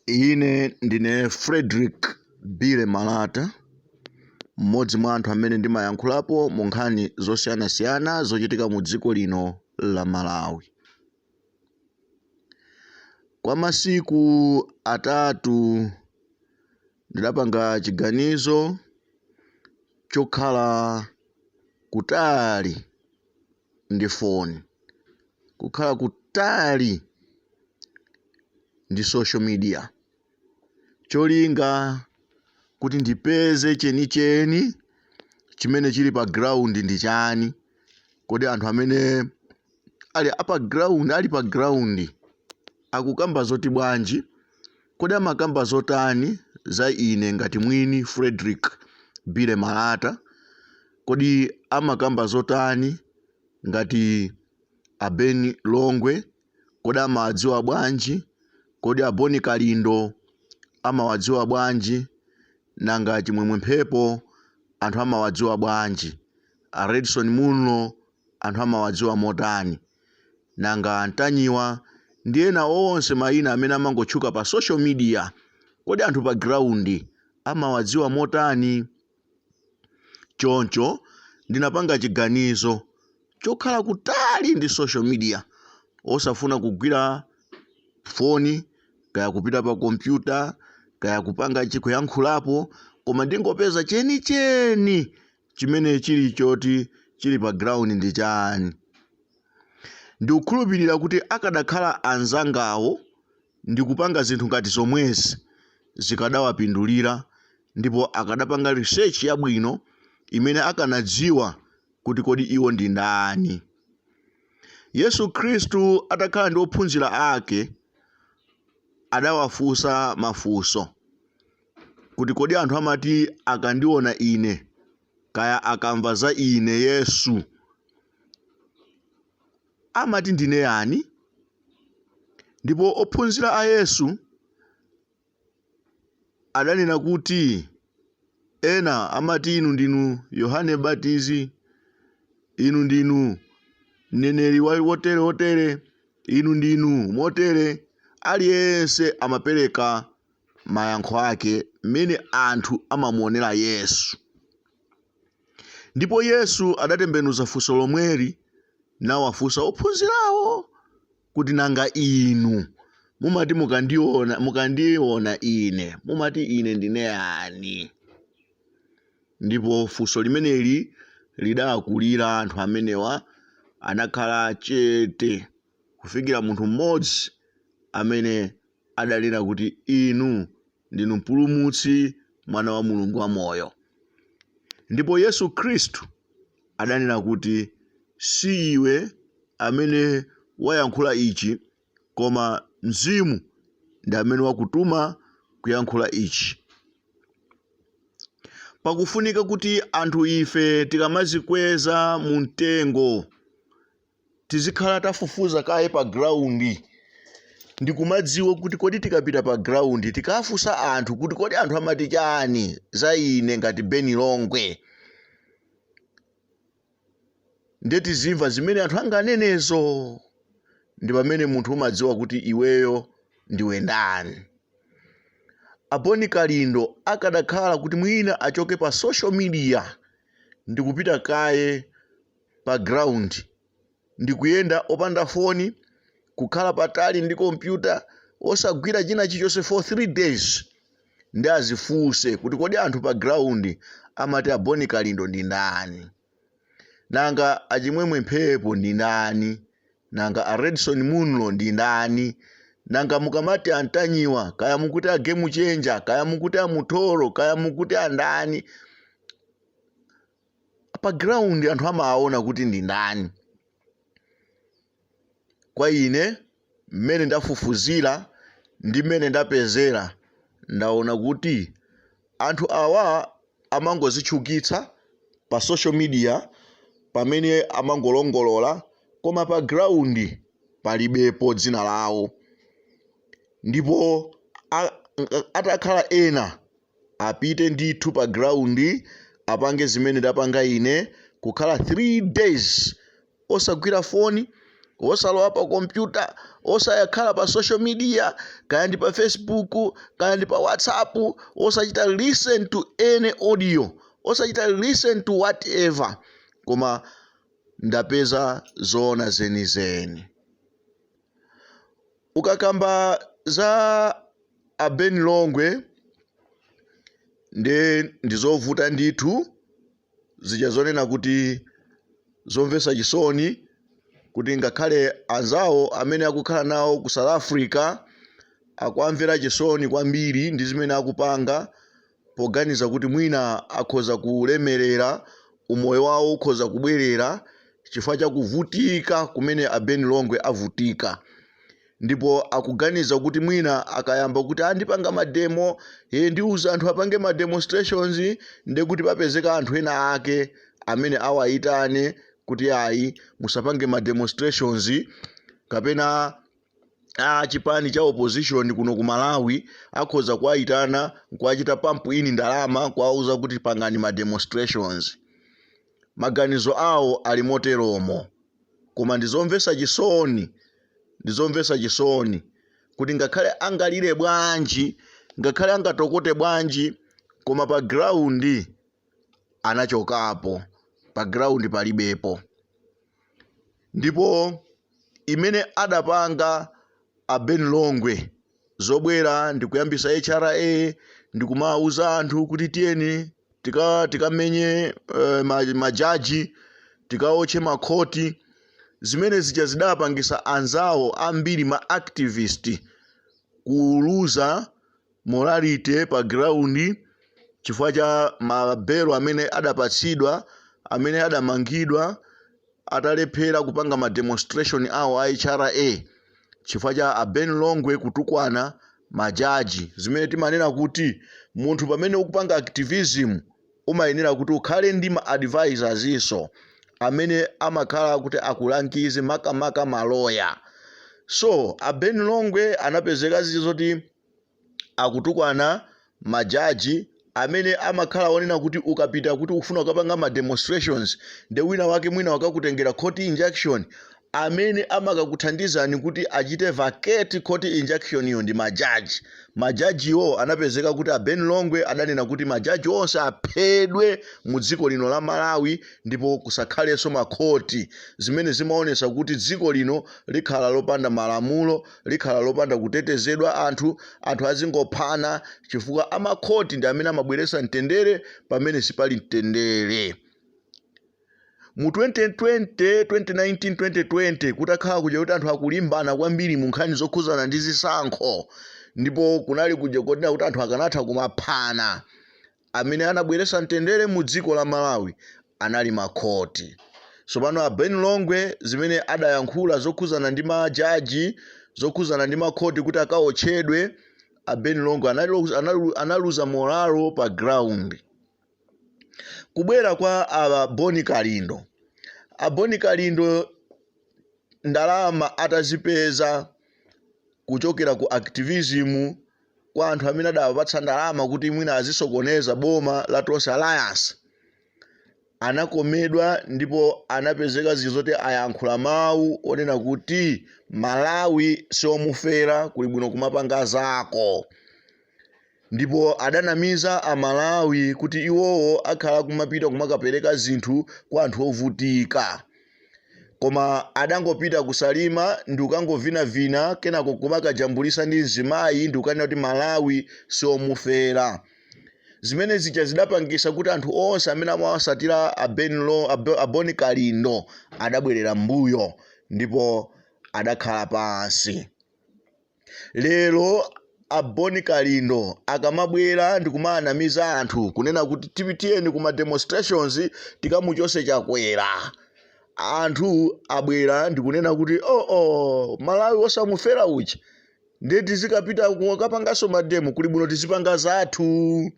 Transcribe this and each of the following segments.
Ine ndine Frederick Billy Malata, mmodzi mwa anthu amene ndimayankhulapo mu nkhani zosiyanasiyana zochitika mu dziko lino la Malawi. Kwa masiku 3 ndidapanga chiganizo chokhala kutali ndi foni, kukhala kutali ndi social media, cholinga kuti ndipeze chenicheni chimene chili pa ground ndi chani. Kodi anthu amene ali apa ground, ali pa ground akukamba zoti bwanji? Kodi amakamba zotani za ine ngati mwini Frederick Billy Malata? Kodi amakamba zotani ngati a Ben Longwe? Kodi amawadziwa bwanji? Kodi a Boni Kalindo amawadziwa bwanji? Nanga Chimwemwe Mphepo anthu amawadziwa bwanji? A Redson Munlo anthu amawadziwa motani? Nanga Ntanyiwa ndi ena onse mayina amene amangotchuka pa social media, kodi anthu pa ground amawadziwa motani? Choncho ndinapanga chiganizo chokhala kutali ndi social media, osafuna kugwira foni, kaya kupita pa kompyuta, kaya kupanga kuyankhulapo, koma ndingopeza chenicheni chimene chili choti chili pa ground ndi chani. Ndikukhulupirira kuti akadakhala anzangawo ndikupanga zinthu ngati zomwezi, zikadawapindulira ndipo akadapanga research yabwino imene akanadziwa kuti kodi iwo ndi ndani. Yesu Khristu atakhala ndi ophunzira ake adawafunsa mafunso kuti kodi anthu amati akandiona ine, kaya akamva za ine Yesu, amati ndine yani? Ndipo ophunzira a Yesu adanena kuti ena amati inu ndinu Yohane Mbatizi, inu ndinu mneneri wotere wotere, inu ndinu motere. Aliyense amapereka mayankho ake mmene anthu amamuonera Yesu. Ndipo Yesu adatembenuza funso lomweli nawafunsa ophunzirawo kuti nanga inu mumati mukandiona ine, mumati ine ndine yani? Ndipo funso limeneli lidakulira anthu amenewa, anakhala chete kufikira munthu mmodzi amene adanena kuti inu ndinu mpulumutsi, mwana wa Mulungu wamoyo. Ndipo Yesu Khristu adanena kuti si iwe amene wayankhula ichi, koma Mzimu ndi amene wakutuma kuyankhula ichi. Pakufunika kuti anthu ife tikamazikweza mu mtengo tizikhala tafufuza kaye pa ground ndikumadziwa kuti kodi tikapita pa ground tikafunsa anthu kuti kodi anthu amati chani za ine ngati Beni Longwe, ndiye tizimva zimene anthu anganenezo. Ndi pamene munthu umadziwa kuti iweyo ndiwe ndani. A Boni Kalindo akadakhala kuti mwina achoke pa social media ndikupita kaye pa ground ndikuyenda opanda foni, kukhala patali ndi kompyuta, osagwira china chilichonse for 3 days, ndi azifunse kuti kodi anthu pa ground amati a Boni Kalindo ndi ndani? Nanga achimwemwe Mphepo ndi ndani? Nanga a Redson Munlo ndi ndani? Nanga mukamati antanyiwa, kaya mukuti a game changer, kaya mukuti a Mutholo, kaya mukuti a ndani, pa ground anthu amaona kuti ndi ndani? Kwa ine mmene ndafufuzira ndi mmene ndapezera, ndaona kuti anthu awa amangozitchukitsa pa social media pamene amangolongolola, koma pa ground palibepo dzina lawo. Ndipo atakhala ena apite ndithu pa ground apange zimene ndapanga ine, kukhala 3 days osagwira foni, Osalowa pa kompyuta, osayakhala pa social media, kaya ndi pa Facebook, kaya ndi pa WhatsApp, osachita listen to any audio, osachita listen to whatever, koma ndapeza zoona zenizeni. Ukakamba za a Ben Longwe, nde ndizovuta ndithu, zija zonena kuti zomvetsa chisoni, kuti ngakhale anzawo amene akukhala nawo ku South Africa akuamvera chisoni kwambiri ndi zimene akupanga, poganiza kuti mwina akhoza kulemerera, umoyo wawo ukhoza kubwerera chifukwa cha kuvutika kumene a Ben Longwe avutika. Ndipo akuganiza kuti mwina akayamba kuti andipanga ma demo, ndiuza anthu apange ma demonstrations, ndekuti papezeka anthu ena ake amene awayitane kuti ayi, musapange ma demonstrations, kapena a chipani cha opposition kuno ku Malawi akhoza kuwayitana, kuwachita pump in ndalama, kuwauza kuti pangani ma demonstrations. Maganizo awo ali moteromo, koma ndizomvetsa chisoni, ndizomvetsa chisoni kuti ngakhale angalire bwanji, ngakhale angatokote bwanji, koma pa ground anachokapo, pa ground palibepo. Ndipo imene adapanga a Ben Longwe zobwera ndikuyambisa HRA, ndikumawuza anthu kuti tiyeni tikamenye majaji, tikaotche makhoti, zimene zija zidapangisa anzawo ambiri, ma activist, kuluza morality pa ground chifukwa cha mabelo amene adapatsidwa, amene adamangidwa atalephera kupanga ma demonstration awo a HRA chifukwa cha a Ben Longwe kutukwana majaji. Zimene timanena kuti munthu pamene ukupanga activism umayenera kuti ukhale ndi ma advisors iso amene amakhala kuti akulangize, makamaka maloya. So a Ben Longwe anapezeka zizo zoti akutukwana majaji amene amakhala onena kuti ukapita kuti ufuna ukapanga ma demonstrations, nde wina wake mwina wakakutengera court injunction, amene amakakuthandizani kuti achite vacate court injunction iyo ndi majaji. Majajiwo anapezeka kuti a Ben Longwe adanena kuti majaji onse aphedwe mu dziko lino la Malawi ndipo kusakhalenso makhoti, zimene zimaonesa kuti dziko lino likhala lopanda malamulo, likhala lopanda kutetezedwa anthu, anthu azingophana, chifukwa amakhoti ndi amene amabweretsa mtendere pamene sipali mtendere. Mu 2020, 2019, 2020, kutakhala kuja kuti anthu akulimbana kwambiri mu nkhani zokhuzana ndi zisankho, ndipo kunali kuja kotina kuti anthu akanatha kumaphana, amene anabweretsa mtendere mu dziko la Malawi anali makhoti. Tsopano a Ben Longwe zimene adayankhula zokhuzana ndi majaji, zokhuzana ndi makhoti kuti akaotchedwe, a Ben Longwe analuza morale pa ground. Kubwera kwa a Boni Kalindo, a Boni Kalindo ndalama atazipeza kuchokera ku activism kwa anthu amene adawapatsa ndalama kuti mwina azisokoneza boma la Tonse Alliance, anakomedwa ndipo anapezeka zinthu zoti ayankhula mawu onena kuti Malawi siomufera, kuli bwino kumapanga zako. Ndipo adanamiza Amalawi kuti iwowo akhala kumapita kumakapereka zinthu kwa anthu ovutika, koma adangopita kusalima ndi kukangovinavina, kenako kumakajambulisa ndi mzimayi ndi kukanena kuti Malawi siomufera. Zimene zija zidapangisa kuti anthu onse amene amawasatira a Boni Kalindo adabwerera mbuyo ndipo adakhala pansi. Lero a Boni Kalindo akamabwera ndikumaanamiza anthu kunena kuti tiyeni kuma demonstrations tikamuchose Chakwera, anthu abwera ndikunena kuti oh, oh, Malawi osamufera uja, ndiye tizikapita kukapanganso ma demo, kuli bwino tizipanga zathu.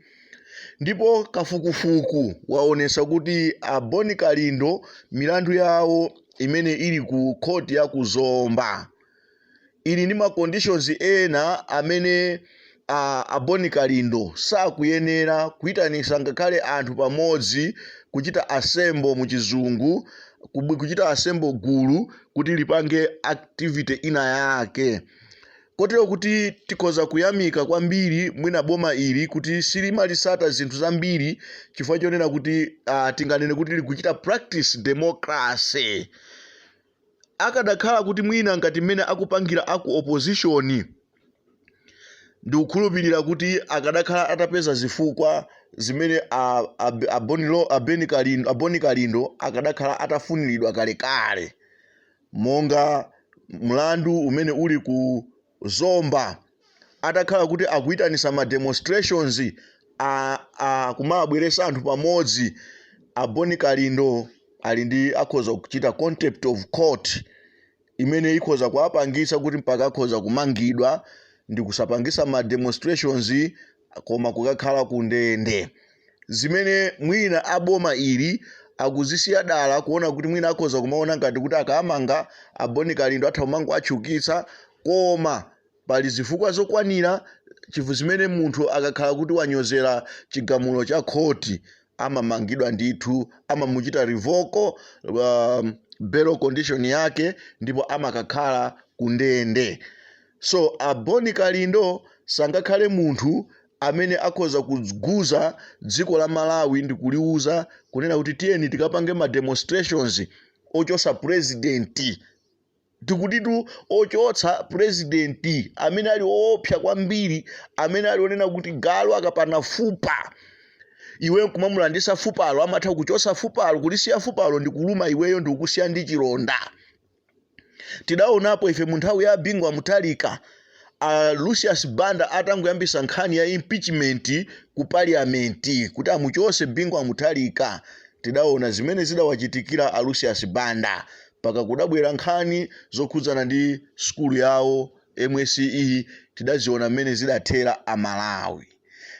Ndipo kafukufuku waonesa kuti a Boni Kalindo milandu yawo imene ili ku khoti ya ku Zomba ili ndi ma conditions ena amene a Boni Kalindo sakuyenera kuyitanisa ngakhale anthu pamodzi, kuchita assemble mu Chizungu. Kuchita assemble gulu kuti lipange activity ina yake, kotero kuti tikhoza kuyamika kwambiri mwina boma ili kuti silimalisata zinthu zambiri, chifukwa chonena kuti tinganene kuti likuchita practice democracy. Akadakhala kuti mwina ngati mmene akupangira aku opposition, ndikukhulupirira kuti akadakhala atapeza zifukwa zimene a Boni Kalindo akadakhala atafuniridwa kalekale, monga mlandu umene uli ku Zomba. Atakhala kuti akuyitanisa ma demonstrations, kumabweresa anthu pamodzi, a Boni Kalindo ali ndi akhoza kuchita contempt of court imene ikhoza kuwapangisa kuti mpaka akhoza kumangidwa ndi kusapangisa ma demonstrations, koma kukakhala ku ndende, zimene mwina aboma ili akuzisiya dala kuona kuti mwina akhoza kumaona ngati kuti akamanga a Boni Kalindo atha kumango atchukitsa. Koma pali zifukwa zokwanira chifukwa zimene munthu akakhala kuti wanyozera chigamulo cha khoti amamangidwa ndithu, amamuchita revoke bail condition yake ndipo amakakhala ku ndende. So a Boni Kalindo sangakhale munthu amene akhoza kuguza dziko la Malawi ndi kuliuza kunena kuti tiyeni tikapange ma demonstrations ochosa president. Tikutitu ochotsa president amene ali woopsa kwambiri, amene ali onena kuti galu akapana fupa, iwe nkumamulandisa fupalo, amatha kuchosa fupalo, kulisiya fupalo ndi kuluma iweyo ndi kukusiya ndi chilonda. Tidaonapo ife mu nthawi ya Bingu Mutharika, Lucius Banda atangoyambisa nkhani ya impeachment ku parliament kuti amuchose Bingu Mutharika, tidaona zimene zidawachitikira a Lucius Banda, paka kudabwera nkhani zokhudzana ndi sukulu yawo MSCE. Tidaziona mmene zidathera Amalawi.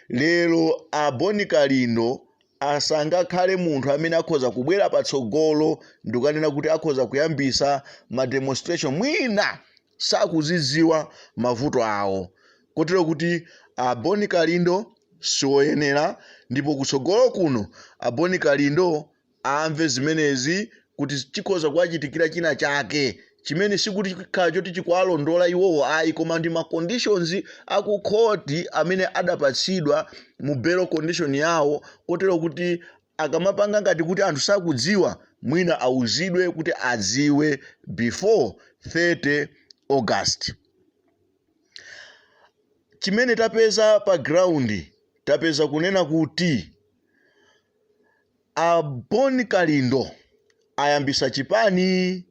Lero a Boni Kalindo asangakhale munthu amene akhoza kubwera patsogolo ndikukanena kuti akhoza kuyambisa ma demonstration. Mwina sakuzidziwa mavuto awo, kotero kuti a Boni Kalindo siwoyenera. Ndipo kutsogolo kuno a Boni Kalindo amve zimenezi kuti chikhoza kuwachitikira china chake chimene sikuti chikhala choti chikuwalondola iwowo ayi, koma ndi ma conditions akukhoti amene adapatsidwa mu bail condition yawo, kotero kuti akamapanga ngati kuti anthu sakudziwa, mwina auzidwe kuti adziwe before 30 August. Chimene tapeza pa ground, tapeza kunena kuti a Boni Kalindo ayambisa chipani,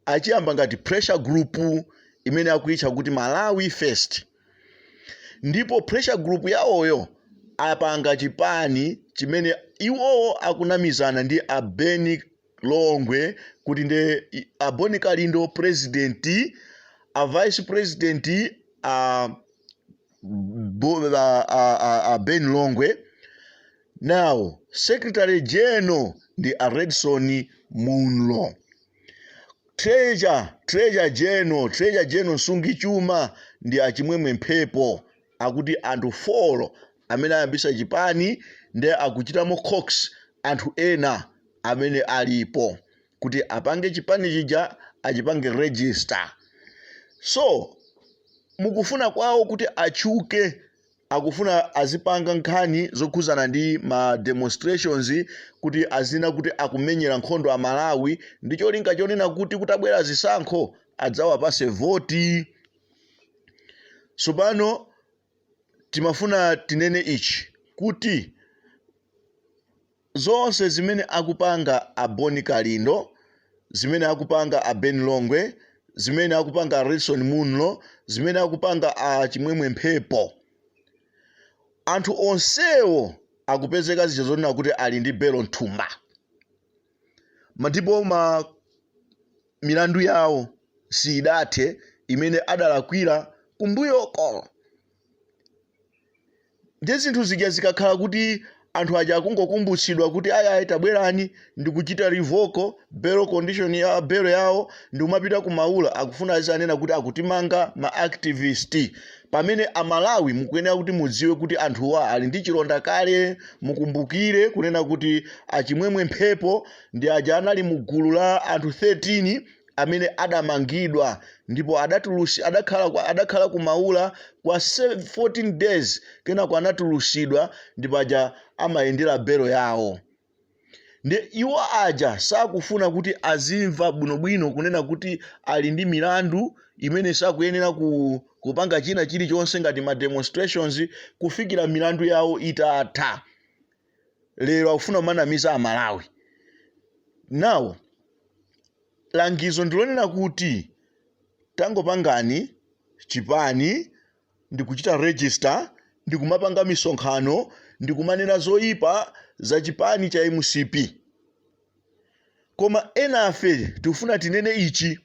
achiyamba ngati pressure group imene akuitcha kuti Malawi First. Ndipo pressure group yawoyo apanga chipani chimene iwowo akunamizana ndi a Beni Longwe kuti nde a Boni Kalindo president, a vice president a Ben Longwe, now secretary general ndi a Redson Munlo, treasurer general, msungichuma ndi achimwemwe Mphepo. Akuti anthu 4 amene ayambisa chipani, ndi akuchitamo coax anthu ena amene alipo kuti apange chipani chija, achipange register. So mukufuna kwawo kuti atchuke, akufuna azipanga nkhani zokhuzana ndi ma demonstrations kuti azina kuti akumenyera nkhondo Amalawi, ndi cholinga chonena kuti kutabwera zisankho adzawapase voti. Tsopano timafuna tinene ichi kuti zonse zimene akupanga a Boni Kalindo, zimene akupanga a Ben Longwe, zimene akupanga a Redson Munlo, zimene akupanga a Chimwemwe Mphepo, anthu onsewo akupezeka zija zonena kuti ali ndi belo mthumba, ndipo ma milandu yawo siyidathe imene adalakwira kumbuyoko. Ndi zinthu zija zikakhala kuti anthu aja akungokumbutsidwa kuti ayayi, tabwerani ndikuchita revoke bail condition ya bail yawo ndi kumapita kumaula, akufuna azanena kuti akutimanga ma activist. Pamene Amalawi mukuyenera kuti mudziwe kuti anthuwa ali ndi chilonda kale. Mukumbukire kunena kuti Achimwemwe Mphepo ndi aja anali mu gulu la anthu 13 amene adamangidwa ndipo adakhala ku Maula kwa 14 days, kenako anatulusidwa ndipo aja amayendera belo yawo. Ndi iwo aja sakufuna kuti azimva bwinobwino kunena kuti ali ndi milandu imene sakuyenera kupanga china chilichonse ngati ma demonstrations kufikira milandu yawo itatha. Lero akufuna kumanamiza Amalawi. Now langizo ndilonena kuti tangopangani chipani ndikuchita register, ndikumapanga misonkhano, ndikumanena zoyipa za chipani cha MCP. Koma enafe tikufuna tinene ichi,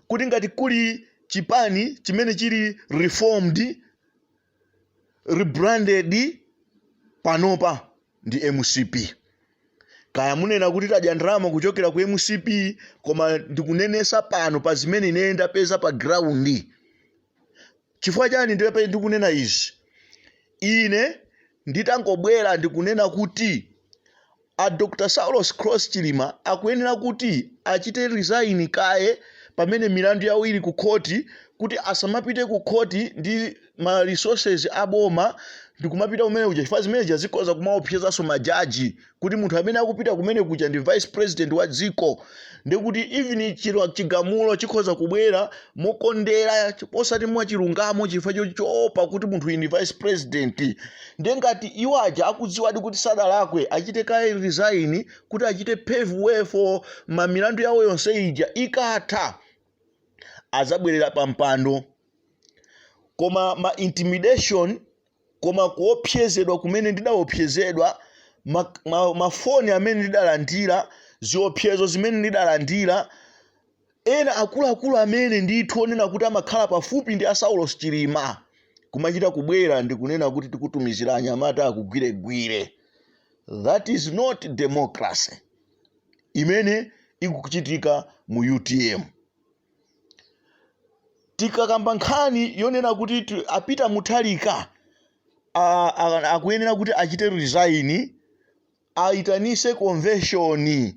kuti ngati kuli chipani chimene chili reformed, rebranded panopa ndi MCP. Kaya munena kuti tadya ndalama kuchokera ku MCP, koma ndikunenesa pano pa zimene ine ndapeza pa ground. Chifukwa chani ndikunena izi? Ine nditangobwera ndikunena kuti a Dr Saulos Cross Chilima akuyenera kuti achite resign kaye pamene milandu yawo ili ku khoti, kuti asamapite ku khoti ndi ma resources aboma ndikumapita kumene kuja, chifukwa zimene zikhoza kumaopsezanso majaji kuti munthu amene akupita kumene kuja ndi vice president wa dziko, ndikuti even chigamulo chikhoza kubwera mokondera osati mwachilungamo, chifukwa choopa kuti munthu uyu ndi vice president. Ndiye ngati iwo aja akudziwadi kuti sadalakwe, achite kaye resign kuti achite pave way for mamilandu yawo yonse ija. Ikatha azabwerera pa mpando. Koma ma intimidation, koma kuopsezedwa kumene ndidaopsezedwa, mafoni amene ndidalandira, ziopsezo zimene ndidalandira, ena akuluakulu amene ndithu onena kuti amakhala pafupi ndi a Saulos Chilima kumachita kubwera ndikunena kuti tikutumizira anyamata akugwiregwire, that is not democracy imene ikuchitika mu UTM. Tikakamba nkhani yonena kuti a Peter Mutharika akuyenera kuti achite resign, ayitanise convention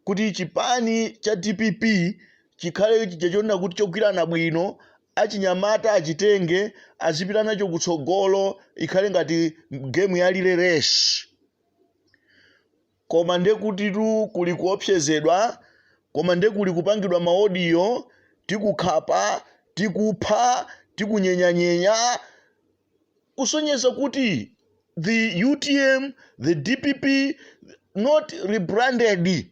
kuti chipani cha DPP chikhale chija chonena kuti chogwirana bwino, achinyamata achitenge azipita nacho kutsogolo, ikhale ngati game ya relay race. Koma ndekuti tu kuli kuopsezedwa, koma ndekuli kupangidwa ma audio, tikukhapa, tikupha, tikunyenyanyenya, kusonyeza kuti the UTM, the DPP not rebranded.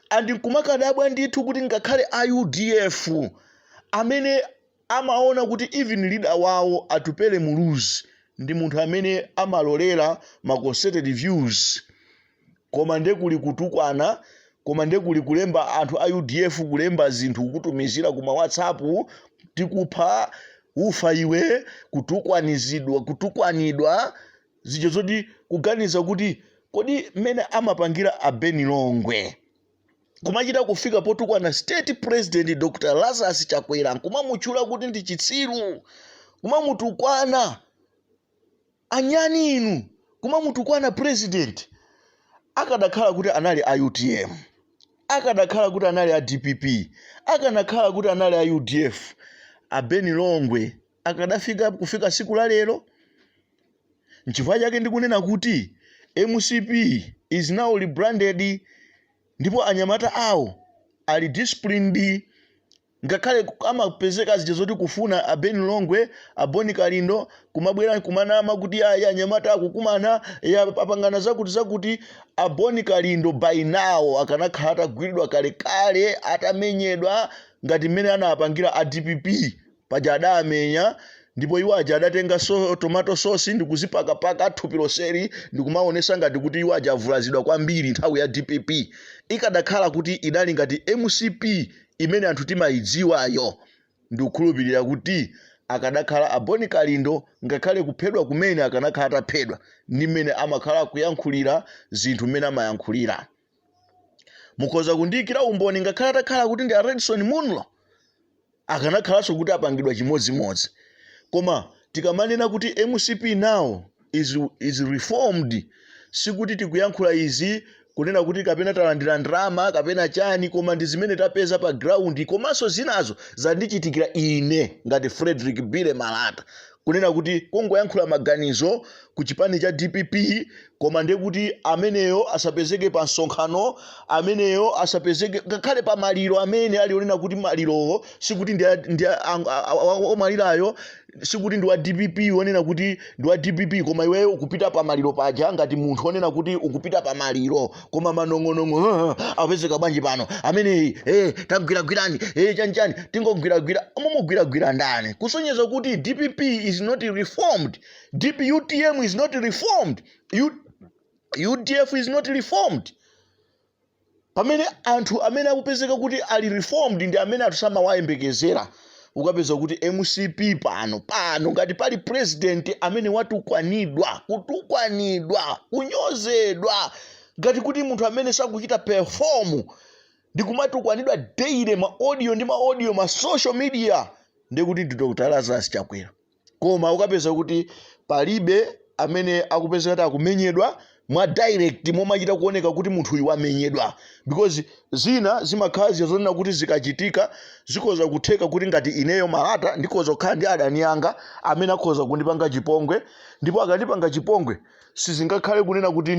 And nkumakadabwa ndithu kuti ngakhale a UDF amene amaona kuti even leader wawo Atupele Muluzi ndi munthu amene amalolera ma concerted views, koma ndekuli kutukwana, koma ndekuli kulemba anthu a UDF kulemba zinthu kukutumizira kuma WhatsApp, tikupha, ufa iwe, kutukwanizidwa, kutukwanidwa, zija zoti kuganiza kuti kodi mmene amapangira a Beni Longwe kumachita kufika potukwana state president Dr Lazarus Chakwera, nkumamutchula kuti ndi chitsiru, kumamutukwana, anyani inu, kumamutukwana president. Akadakhala kuti anali a UTM, akadakhala kuti anali a DPP, akanakhala kuti anali a UDF, a Beni Longwe akadafika kufika siku la lero? Nchifukwa chake ndikunena kuti MCP is now rebranded ndipo anyamata awo ali disciplined. Ngakhale amapezeka zija zoti kufuna a Beni Longwe, a Boni Kalindo kumabwera kumanama kuti aya anyamata akukumana ya apangana zakuti zakuti, a Boni Kalindo by now akanakhala atagwiridwa kalekale, atamenyedwa ngati mmene anapangira a DPP paja, adamenya ndipo iwo aja adatenga tomato sauce ndikuzipakapaka thupi lonseli ndikumaonesa ngati kuti iwo aja avulazidwa kwambiri nthawi ya DPP. Ikadakhala kuti idali ngati MCP imene anthu timayidziwayo, ndikukhulupirira kuti akadakhala a Boni Kalindo ngakhale kuphedwa kumene akanakhala ataphedwa ndi mmene amakhala kuyankhulira zinthu mmene amayankhulira. Mukhoza kundiyikira umboni, ngakhale atakhala kuti ndi a Redson Munlo akanakhalanso kuti apangidwa chimodzimodzi. Koma tikamanena kuti MCP now is reformed, sikuti tikuyankhula izi kunena kuti kapena talandira ndalama kapena chani, koma ndi zimene tapeza pa ground, komanso zinazo zandichitikira ine ngati Frederick Billy Malata, kunena kuti kungoyankhula maganizo ku chipani cha DPP, koma ndiye kuti ameneyo asapezeke pa msonkhano, ameneyo asapezeke ngakhale pa maliro amene ali onena kuti malirowo sikuti ndi omwalirayo sikuti ndi wa DPP, wonena kuti ndi wa DPP, koma iweyo ukupita pa maliro paja ngati munthu wonena kuti ukupita pa maliro, koma manong'onong'o, "Ah, apezeka bwanji pano ameneyi? Tagwiragwirani, chanichani, tingogwiragwira." Mumugwiragwira ndani? Kusonyeza kuti DPP is not reformed, DP, UTM is not reformed, UDF is not reformed, pamene anthu amene akupezeka kuti ali reformed ndi amene anthu samawayembekezera. Ukapeza kuti MCP pano pano, ngati pali president amene watukwanidwa, kutukwanidwa, kunyozedwa, ngati kuti munthu amene sakuchita perform, ndi kumatukwanidwa daily, ma audio ndi ma audio, ma social media, ndikuti ndi Dr Lazarus Chakwera. Koma ukapeza kuti palibe amene akupezeka kuti akumenyedwa mwa direct, momachita kuoneka kuti munthu uyu wamenyedwa, because zina zimakhala zonena kuti zikachitika zikhoza kutheka kuti ngati ineyo Malata ndikhoza kukhala ndi adani anga amene akhoza kundipanga chipongwe, ndipo akandipanga chipongwe sizingakhale kunena kuti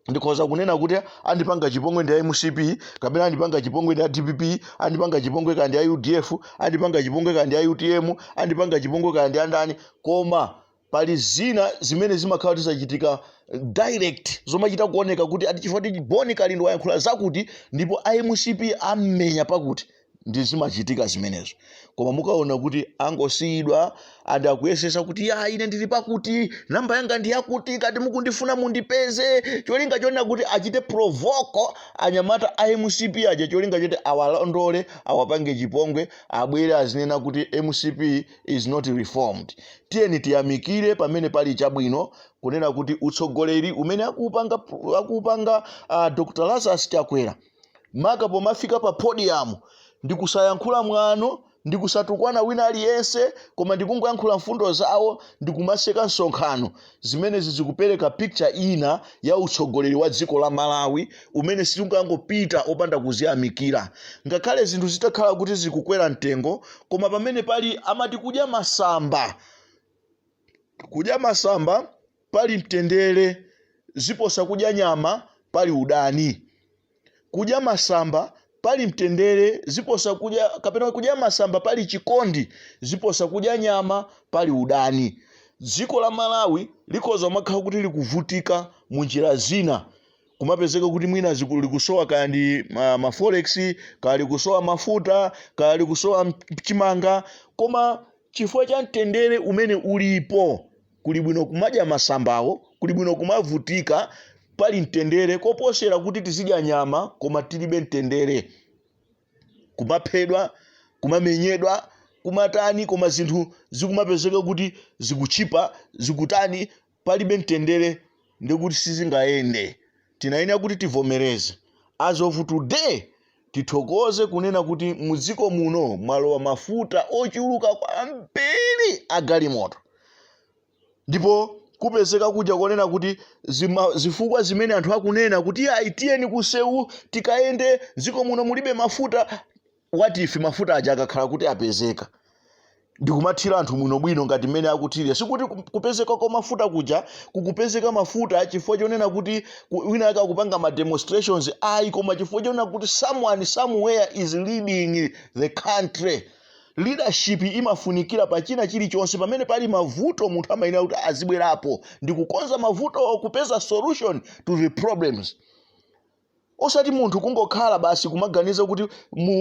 ndikhoza kunena kuti andipanga chipongwe ndi a MCP, kapena andipanga chipongwe ndi a DPP, andipanga chipongwe kandi a UDF, andipanga chipongwe kandi a UTM, andipanga chipongwe kandi a ndani. Koma pali zina zimene zimakhala kuti zachitika direct, zomachita kuoneka kuti ati chifukwa kuti Boni Kalindo wayankhula zakuti ndipo a MCP ammenya pakuti, ndi zimachitika zimenezo. Koma mukaona kuti angosiyidwa and akuyesesa kuti, "Ya, ine ndili pakuti, namba yanga ndi yakuti, ngati mukundifuna mundipeze," cholinga chonena kuti achite provoke anyamata a MCP aja, cholinga choti awalondole, awapange chipongwe, abwere azinena kuti MCP is not reformed. Tiyeni tiyamikire pamene pali chabwino, kunena kuti utsogoleri umene akupanga Dr Lazarus Chakwera, maka pomafika pa podium ndikusayankhula mwano, ndikusatukwana wina aliyense, koma ndikungoyankhula mfundo zawo ndikumaseka msonkhano, zimenezi zikupereka picture ina ya utsogoleri wa dziko la Malawi umene sitingangopita opanda kuziyamikira. Ngakhale zinthu zitakhala kuti zikukwera mtengo, koma pamene pali amati kudya masamba pali mtendere ziposa kudya nyama pali udani. Kudya masamba pali mtendere ziposa kudya, kapena kudya masamba pali chikondi ziposa kudya nyama pali udani. Dziko la Malawi likhoza kumakhala kuti likuvutika mu njira zina, kumapezeka kuti mwina likusowa kaya ndi ma forex, kaya likusowa mafuta, kaya likusowa chimanga, koma chifukwa cha mtendere umene ulipo, kuli bwino kumadya masambawo, kuli bwino kumavutika pali mtendere, koposera kuti tizidya nyama koma tilibe mtendere, kumaphedwa, kumamenyedwa, kumatani, koma zinthu zikumapezeka kuti zikuchipa, zikutani, palibe mtendere, ndikuti sizingayende. Tinayenera kuti tivomereze as of today, tithokoze kunena kuti mudziko muno mwalowa mafuta ochuluka kwambiri agalimoto, ndipo kupezeka kuja konena kuti zifukwa zimene anthu akunena kuti, "Ayi, tiyeni kusewu tikayende, dziko muno mulibe mafuta." What if mafuta aja akakhala kuti apezeka ndikumathira anthu bwinobwino ngati mmene akuthirira? Sikuti kupezeka kwa mafuta kuja kukupezeka mafuta chifukwa chonena kuti wina ake akupanga ma demonstrations, ayi, koma chifukwa chonena kuti someone somewhere is leading the country. Leadership imafunikira pa china chilichonse. Pamene pali mavuto, munthu amayenera kuti azibwerapo ndi kukonza mavuto, kupeza solution to the problems, osati munthu kungokhala basi kumaganiza kuti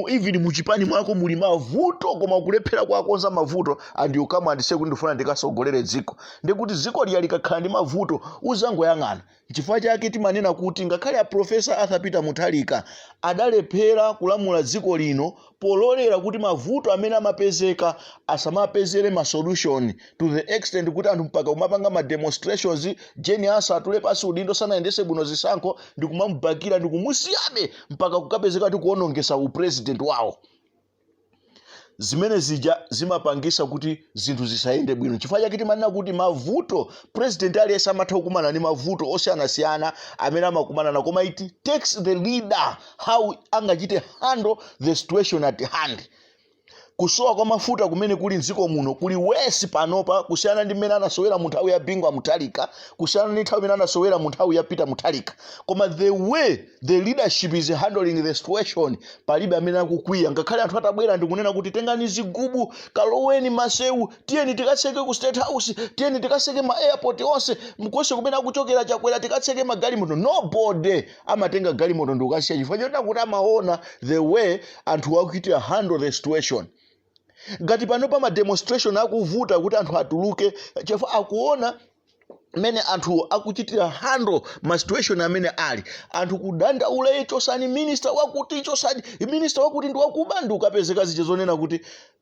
even muchipani mwako muli mavuto, koma kulephera kuwakonza mavuto, and you come and say kuti, "Ndifuna ndikasogolere dziko." Ndikuti dziko liya likakhala ndi mavuto uzangoyang'ana. Chifukwa chake timanena kuti ngakhale a Professor Arthur Peter Mutharika adalephera kulamula dziko lino pololera kuti mavuto amene amapezeka asamapezere ma solution, to the extent kuti anthu mpaka kumapanga ma demonstrations, Jane Ansah atule pasi udindo, sanayendese bwino zisankho, ndikumamubakira ndikumusiyabe mpaka kukapezeka kuti kuonongesa upresident wawo. Zimene zija zimapangisa kuti zinthu zisayende bwino. Chifukwa chake timanena kuti mavuto, president aliyense amatha kukumana ndi mavuto osiyanasiyana amene amakumana nawo, koma it takes the leader how angachite handle the situation at hand. Kusowa kwa mafuta kumene kuli mdziko muno kuli worse panopa kusiyana ndi mmene anasowera mu nthawi ya Bingu wa Mutharika, kusiyana ndi nthawi imene anasowera mu nthawi ya Peter Mutharika. Koma the way the leadership is handling the situation, palibe amene akukwiya. Ngakhale anthu atabwera ndikunena kuti tengani zigubu, kaloweni masewu, tiyeni tikatseke ku State House, tiyeni tikatseke ma airport onse, konse kumene akuchokera Chakwera tikatseke magalimoto, nobody amatenga galimoto ndikukasiya, chifukwa chonena kuti amaona the way anthu akuchitira handle the situation. Ngati pano pa ma demonstration akuvuta kuti anthu atuluke, chifukwa akuona mmene anthu akuchitira handle ma situation amene ali. Anthu kudandaula, chosani minister wakuti, chosani minister wakuti, ndi wakuba, ndi ukapezeka zija zonena kuti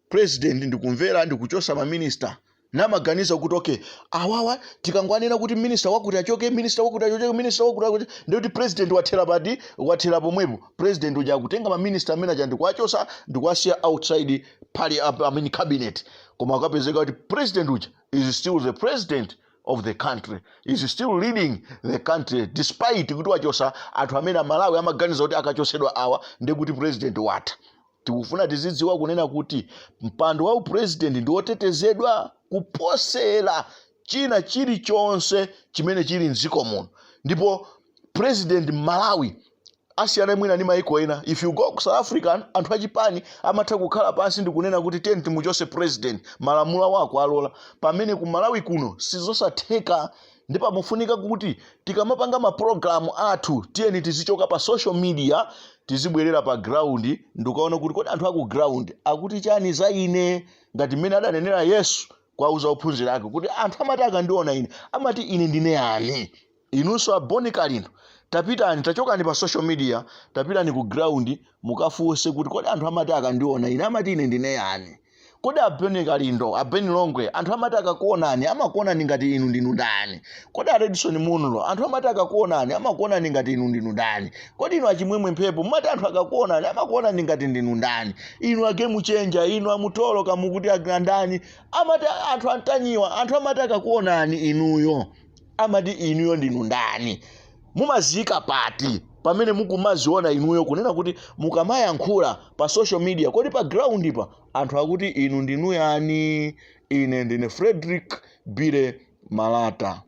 president ndikumvera ndikuchosa ma minister, namaganiza kuti okay, awawa tikangwanena kuti minister wakuti achoke, minister wakuti achoke, minister wakuti achoke, ndikuti president wathera pati? Wathera pomwepo. President uja akutenga ma minister amene aja ndikuwachosa, ndikuwasiya outside pali, I mean, cabinet. Koma akapezeka kuti president uja is still the president of the country, is still leading the country, despite kuti wachosa anthu amene Amalawi amaganiza kuti akachosedwa awa ndikuti president watha. Tikufuna tizidziwa kunena kuti mpando wa upresident ndi wotetezedwa kuposera china chilichonse chimene chili mdziko muno. Ndipo president Malawi asiyana mwina ndi maiko ena. If you go ku South Africa, anthu achipani amatha kukhala pansi ndikunena kuti tiyeni timuchose president, malamulo awo akualola, pamene ku Malawi kuno sizosatheka. Ndipo pamufunika kuti tikamapanga mapulogalamu athu, tiyeni tizichoka pa social media, tizibwerera pa ground ndikukaona kuti kodi anthu aku ground akuti chani za ine, ngati mmene adanenera Yesu kwauza ophunzira ake kuti anthu amati akandiona ine amati ine ndine yani. Inunso a Bon Kalindo, tapitani, tachokani pa social media, tapitani ku ground mukafunse kuti kodi anthu amati akandiona ine amati ine ndine yani. Kodi a Bon Kalindo, a Ben Longwe, anthu amati akakuonani amakuonani ngati inu ndinu ndani? Kodi a Redson Munlo, anthu amati akakuonani amakuonani ngati inu ndinu ndani? Kodi inu achimwemwe Mphepo, mumati anthu akakuonani amakuonani ngati ndinu ndani? Inu a Game Changer, inu amutolo kamukuti andani, amati anthu antanyiwa, anthu amati akakuonani inuyo amati inuyo ndinu ndani? Mumaziyika pati pamene mukumaziona inuyo kunena kuti mukamayankhula pa social media, kodi pa ground pa anthu akuti inu ndinu yani? Ine ndine Frederick Bile Malata.